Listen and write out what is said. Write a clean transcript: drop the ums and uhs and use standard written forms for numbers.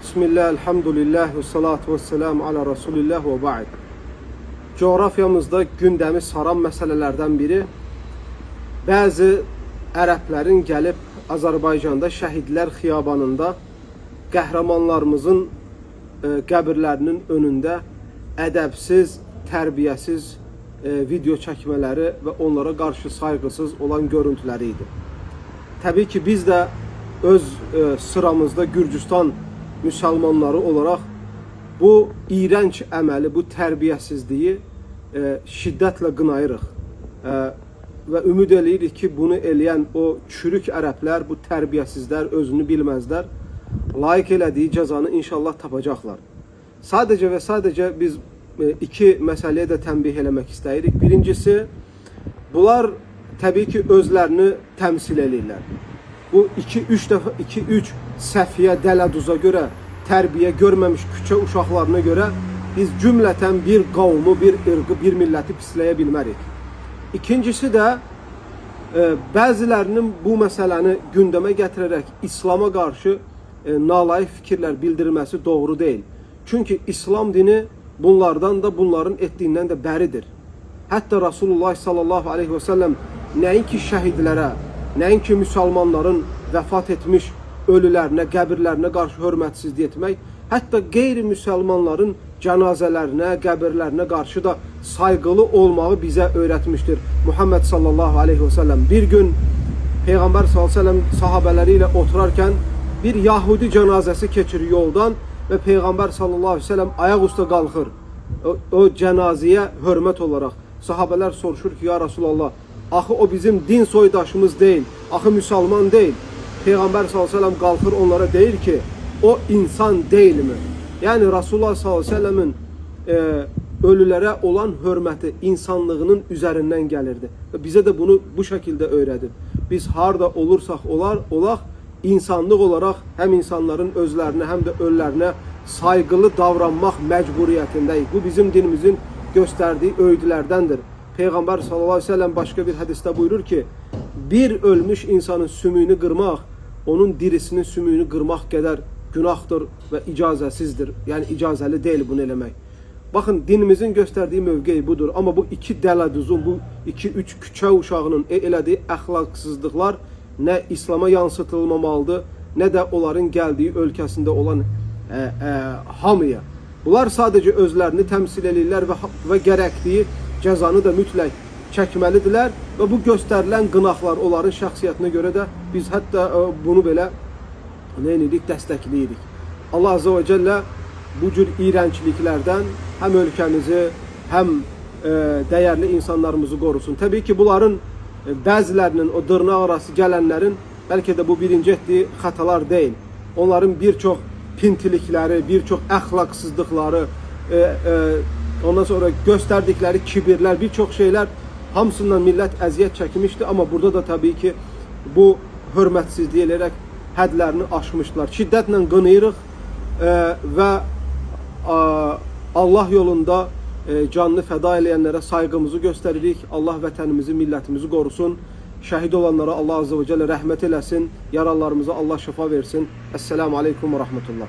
Bismillah, elhamdülillah və salatu və selamu ala Rasulillah və ba'd. Coğrafyamızda gündəmi saran məsələlərdən biri bəzi ərəblərin gəlib Azərbaycanda şəhidlər xiyabanında qəhrəmanlarımızın qəbirlərinin önündə ədəbsiz, tərbiyəsiz video çəkmələri və onlara qarşı sayğısız olan görüntüləri idi. Təbii ki, biz də öz sıramızda Gürcüstan müsəlmanları olaraq bu iyrənc əməli, bu tərbiyəsizliyi şiddətlə qınayırıq. Və ümid eləyirik ki, bunu eləyən o çürük ərəblər, bu tərbiyəsizlər, özünü bilməzlər, layiq elədiyi cəzanı inşallah tapacaqlar. Sadəcə və sadəcə biz iki məsələyə də tənbih eləmək istəyirik. Birincisi, bunlar təbii ki, özlərini təmsil eləyirlər. Bu 2-3 dəfə 2-3 səfiyə dələduza görə, tərbiyə görməmiş küçə uşaqlarına görə biz cümlətən bir qavmu, bir ırqı, bir milləti pisləyə bilmərik. İkincisi də bəzilərinin bu məsələni gündəmə gətirərək İslam'a qarşı nalayiq fikirlər bildirilməsi doğru deyil. Çünki İslam dini bunlardan da, bunların etdiyindən də bəridir. Hətta Rasulullah sallallahu aleyhi və səlləm nəinki şəhidlərə, nəinki müsəlmanların vəfat etmiş ölülərinə, qəbirlərinə qarşı hörmətsizlik etmək, hətta qeyri-müsəlmanların cənazələrinə, qəbirlərinə qarşı da sayğılı olmağı bizə öyrətmişdir. Muhammed sallallahu aleyhi və səlləm bir gün Peyğəmbər sallallahu əleyhi və səlləm sahabələri ilə oturarkən bir Yahudi cənazəsi keçir yoldan və Peyğəmbər sallallahu əleyhi və səlləm ayaq üstə qalxır. O cənazəyə hörmət olaraq sahabələr soruşur ki, ya Rasulallah, axı o bizim din soydaşımız deyil, axı müsəlman deyil. Peyğəmbər sallallahu əleyhi və səlləm qalxır onlara deyir ki, o insan deyilmi? Yəni Rasulullah sallallahu əleyhi və səlləmin ölülərə olan hörməti insanlığının üzərindən gəlirdi. Və bizə də bunu bu şəkildə öyrədib. Biz harda olursaq olaq, insanlıq olaraq həm insanların özlərinə, həm də ölülərinə sayğılı davranmaq məcburiyyətindəyik. Bu bizim dinimizin göstərdiyi öyüdlərdəndir. Peyğəmbər sallallahu əleyhi və səlləm başqa bir hədisdə buyurur ki, bir ölmüş insanın sümüyünü qırmaq, onun dirisinin sümüyünü qırmaq qədər günahdır və icazəsizdir. Yəni icazəli deyil bunu eləmək. Baxın, dinimizin göstərdiyi mövqe budur. Amma bu iki dələduzun, bu iki-üç küçə uşağının elədiyi əxlaqsızlıqlar nə İslam'a yansıtılmamalıdır, nə də onların gəldiyi ölkəsində olan hamıya. Bunlar sadəcə özlərini təmsil eləyirlər və gərəkdiyi cəzanı da mütləq çəkməlidirlər və bu göstərilən qınaqlar onların şəxsiyyətinə görə də biz hətta bunu belə nə edirik, dəstəkləyirik. Allah Azze və Cəllə bu cür iyrəncliklərdən həm ölkəmizi, həm dəyərli insanlarımızı qorusun. Təbii ki, bunların bəzilərinin, o dırnaq arası gələnlərin bəlkə də bu birinci etdiyi xətalar deyil. Onların bir çox pintilikləri, bir çox əxlaqsızlıqları, ondan sonra göstərdikləri kibirlər, bir çox şeylər hamısından millət əziyyət çəkmişdi. Amma burada da təbii ki, bu hörmətsizlik eləyərək hədlərini aşmışdılar. Şiddətlə qınayırıq və Allah yolunda canını fəda eləyənlərə sayğımızı göstəririk. Allah vətənimizi, millətimizi qorusun. Şəhid olanlara Allah Azze və Cəllə rəhmət eləsin. Yaralılarımıza Allah şəfa versin. Esselamu aleykum və rahmetullah.